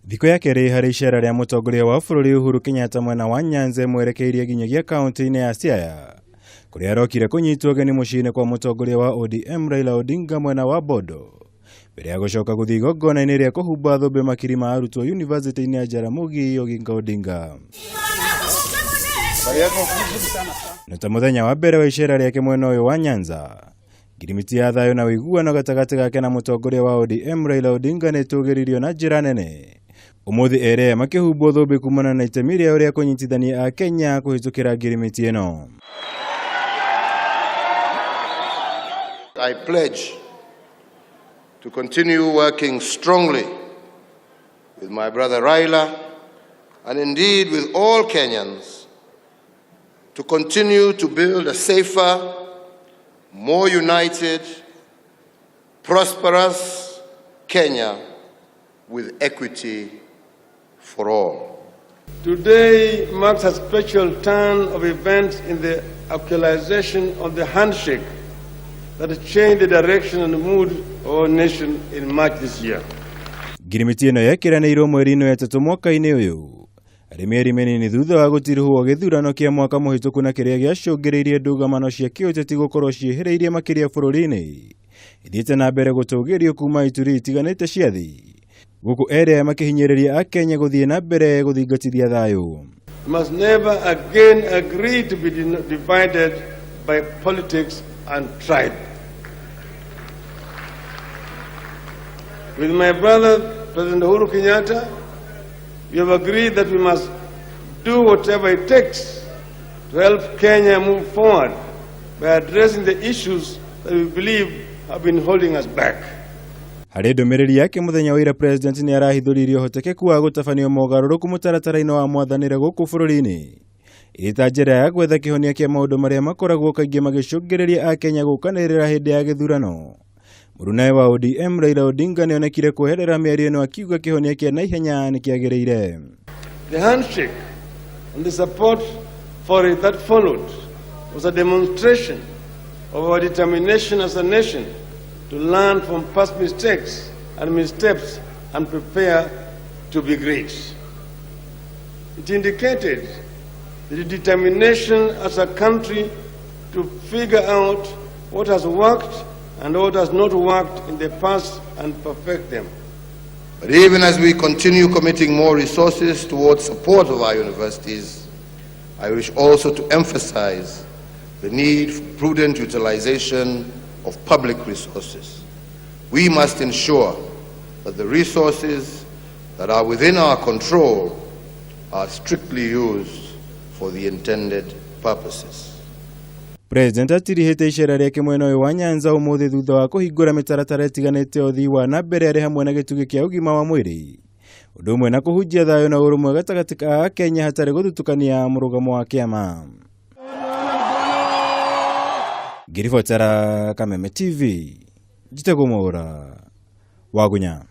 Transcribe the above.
Thikũ ya kerĩ harĩ icera rĩa mũtongoria wa bũrũri Uhuru Kenyatta mwena wa Nyanza ĩmwerekeirie nginyagia kaunti-inĩ ya Siaya kũrĩa arokire kũnyitwo ũgeni mũciĩ-inĩ kwa mũtongoria wa ODM Raila Odinga mwena wa Bondo mbere ya gũcoka gũthiĩ igongona-inĩ rĩa kũhumba thũmbĩ makiri ma arutwo yunivasĩtĩ-inĩ ya Jaramogi Oginga Odinga. Nĩ ta mũthenya wa mbere wa icera rĩake mwena ũyũ wa Nyanza, ngirimiti ya thayũ na ũiguano gatagatĩ gake na mũtongoria wa ODM Raila Odinga nĩ ĩtũgĩririo na njĩra nene. Ũmũthĩ erĩ aya makĩhumbwo thũmbĩ kumana na itemi rĩao rĩa kũnyitithania Akenya kũhĩtũkĩra ngirimiti ĩno. I pledge to continue working strongly with my brother Raila and indeed with all Kenyans to continue to build a safer, more united, prosperous Kenya with equity for all. Today marks a special turn of events in the actualization of the handshake that changed the direction and mood of our nation in March this year. Ngirimiti ĩno yekĩranĩirwo mweri-inĩ wa ĩtatũ mwaka-inĩ ũyũ arĩ mĩeri mĩnini thutha wa gũtirihwo gĩthurano kĩa mwaka mũhĩtũku na kĩrĩa gĩacũngĩrĩirie ndũgamano cia kĩũteti gũkorwo ciĩhĩrĩirie makĩria bũrũri-inĩ ithiĩte na mbere gũtũgĩrio kuma ituri itiganĩte cia thĩ gũkũ erĩ aya makĩhinyĩrĩria Akenya gũthiĩ na mbere gũthingatithia thayũ. We must never again agree to be divided by politics and tribe. With my brother, President Uhuru Kenyatta, we have agreed that we must do whatever it takes to help Kenya move forward by addressing the issues that we believe have been holding us back. Harĩ ndũmĩrĩri yake mũthenya wa ira, President nĩ arahithũririe ũhotekeku wa gũtabanio mogarũrũku mũtaratara-inĩ wa mwathanĩre gũkũ bũrũri-inĩ ĩrĩ ta njĩra ya gwetha kĩhonia kĩa maũndũ marĩa makoragwo kaingĩ magĩcũngĩrĩria Akenya gũkanĩrĩra hĩndĩ ya gĩthurano. Mũrunawe wa ODM Raila Odinga nĩonekire kweherera mĩario ĩno akiuga kĩhonia kĩa naihenya nĩ kĩagĩrĩire. The handshake and the support for it that followed was a demonstration of our determination as a nation to learn from past mistakes and missteps and prepare to be great. It indicated the determination as a country to figure out what has worked and what has not worked in the past and perfect them. But even as we continue committing more resources towards support of our universities, I wish also to emphasize the need for prudent utilization of public resources. We must ensure that the resources that are within our control are strictly used for the intended purposes. President atirihĩte icera rĩake mwena ũyũ wa Nyanza ũmũthĩ thutha wa kũhingũra mĩtaratara ĩtiganĩte ya ũthii wa na mbere arĩ hamwe na gĩtugĩ kĩa ũgima wa mwĩrĩ ũndũ ũmwe na kũhunjia thayũ na ũrũmwe gatagatĩ ka Akenya hatarĩ gũthutũkania mũrũgamo wa kĩama. Ngĩribotera Kameme TV, njĩtagwo Mwaũra Wagunya.